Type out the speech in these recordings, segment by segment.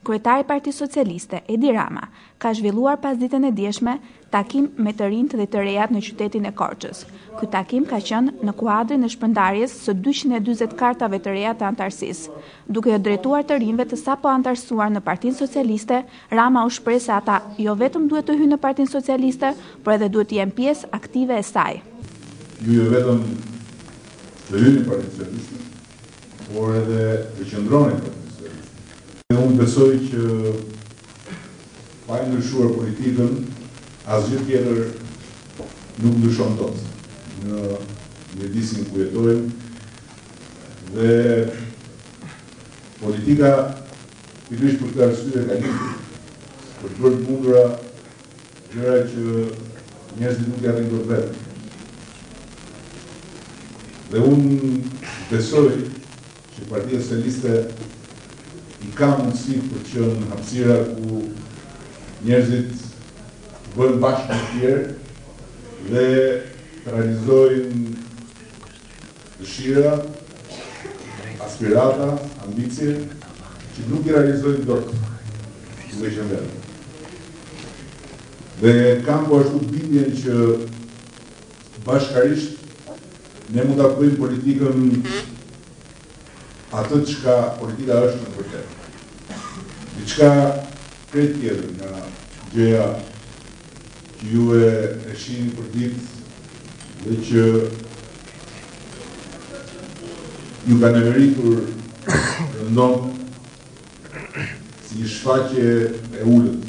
Kryetari i Partisë Socialiste, Edi Rama, ka zhvilluar pasditen e djeshme takim me të rinjtë dhe të rejat në qytetin e Korçës. Ky takim ka qenë në kuadrin e shpërndarjes së 240 kartave të reja të anëtarësisë. Duke iu drejtuar të rinjve të sapo anëtarësuar në Partinë Socialiste, Rama u shpreh se ata jo vetëm duhet të hyjnë në Partinë Socialiste, por edhe duhet të jenë pjesë aktive e saj. Ju jo vetëm të hyni në Partinë Socialiste, por edhe të qëndroni në Partinë Socialiste. Dhe unë besoj që pa e ndryshuar politikën, asgjë tjetër nuk ndryshon dot në mjedisin ku jetojmë dhe politika pikërisht për këtë arsye ka lindur, për të bërë të mundura gjëra që njerëzit nuk i arrijnë dot vetë. Dhe unë besoj që Partia Socialiste i ka mundësitë për të qenë hapësira ku njerëzit bëhen bashkë me të tjerë dhe të realizojnë dëshira, aspirata, ambicie që nuk i realizojnë dot duke qenë vetëm. Dhe kam po ashtu bindjen që bashkarisht ne mund ta bëjmë politikën atë çka politika është në të vërtetë. Diçka krejt tjetër nga gjëja që ju e e shihni përditë dhe që ju ka neveritur rëndom si një shfaqje e ulët,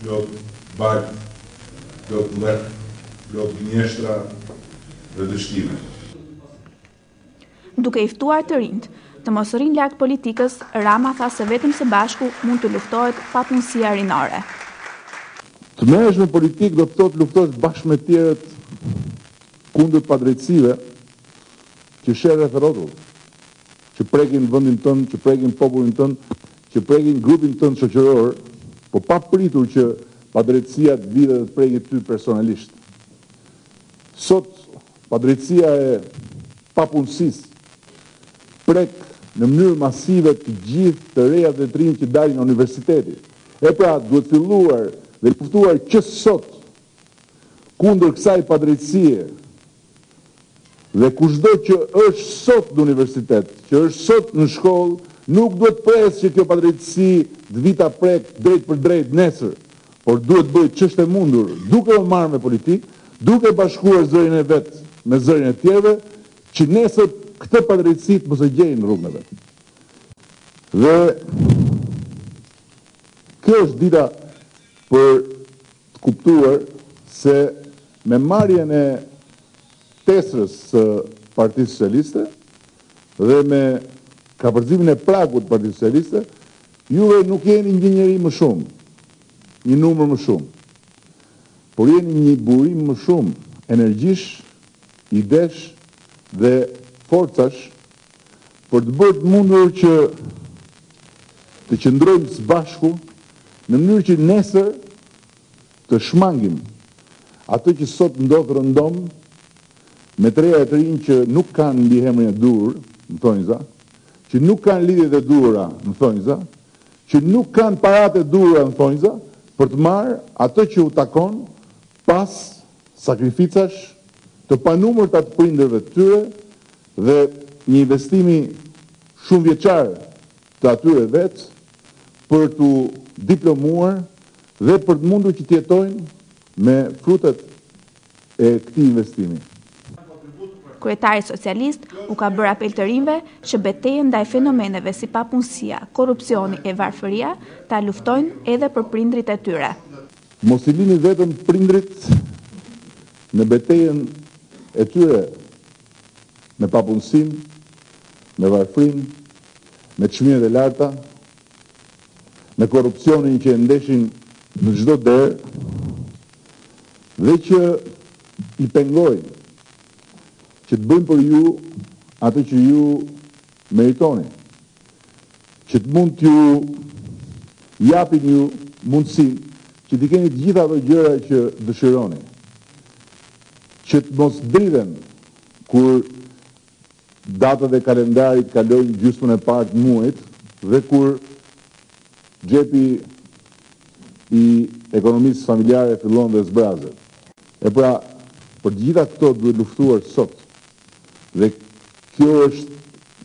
plot baltë, plot mllef, plot gënjeshtra dhe dështime. Duke i ftuar të rinjtë, të mos rrinë larg politikës, Rama tha se vetëm së bashku mund të luftohet papunësia rinore. Të merresh me politikë do të thotë të luftosh bashkë me të tjerët kundër padrejtësive që sheh rreth e rrotull, që prekin vendin tënd, që prekin popullin tënd, që prekin grupin tënd shoqëror, po pa pritur që padrejtësia të vijë dhe të prekë ty personalisht. Sot padrejtësia e papunësisë prek në mënyrë masive të gjithë të rejat dhe të rinjtë që dalin nga universiteti. E pra, duhet filluar dhe luftuar që sot kundër kësaj padrejtësie Dhe kushdo që është sot në universitet, që është sot në shkollë, nuk duhet të presë që kjo padrejtësi të vijë ta prekë drejtpërdrejt nesër, por duhet të bëjë ç'është e mundur, duke u marrë me politikë, duke bashkuar zërin e vet me zërin e të tjerëve, që nesër këtë padrejtësi të mos e gjejë në rrugën e vet. Dhe kjo është dita për të kuptuar se me marrjen e tesrës së Partisë Socialiste dhe me kapërcimin e pragut të Partisë Socialiste, juve nuk jeni një njeri më shumë, një numër më shumë, por jeni një burim më shumë energjish, idesh dhe forcash për të bërë të mundur që të qëndrojmë së bashku në mënyrë që nesër të shmangim atë që sot ndodh rëndom me të reja e të rinj që nuk kanë mbiemrin e duhur, në thonjza, që nuk kanë lidhjet e duhura, në thonjza, që nuk kanë paratë e duhura, në thonjza, për të marrë atë që u takon pas sakrificash të panumërta të prindërve të tyre dhe një investimi shumëvjeçar të atyre vetë për t'u diplomuar dhe për të mundur që të jetojnë me frutet e këtij investimi. Kryetari socialist u ka bërë apel të rinjve që betejën ndaj fenomeneve si papunësia, korrupsioni e varfëria ta luftojnë edhe për prindërit e tyre. Mos i lini vetëm prindërit në betejën e tyre me papunësinë, me varfërinë, me çmimet e larta, me korrupsionin që e ndeshin në çdo derë dhe që i pengojnë që të bëjnë për ju atë që ju meritoni, që të mund t'ju japin ju mundësinë që t'i keni të gjitha ato gjëra që dëshironi, që të mos dridhen kur Datat e kalendarit kalojnë gjysmën e parë të muajit dhe kur. xhepi i ekonomisë familjare fillon dhe zbrazet. E pra, për të gjitha këto duhet luftuar sot. Dhe kjo është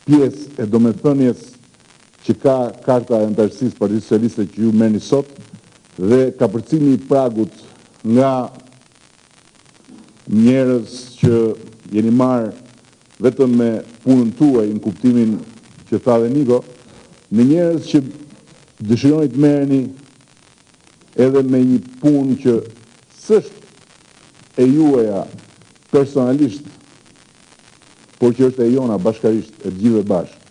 pjesë e domethënies që ka karta e anëtarësisë së Partisë Socialiste që ju merrni sot dhe kapërcimi i pragut nga njerëz që jeni marrë vetëm me punën tuaj në kuptimin që tha dhe Niko, në njerëz që dëshironi të merreni edhe me një punë që s'është e juaja personalisht, por që është e jona bashkarisht, e të gjithëve bashkë.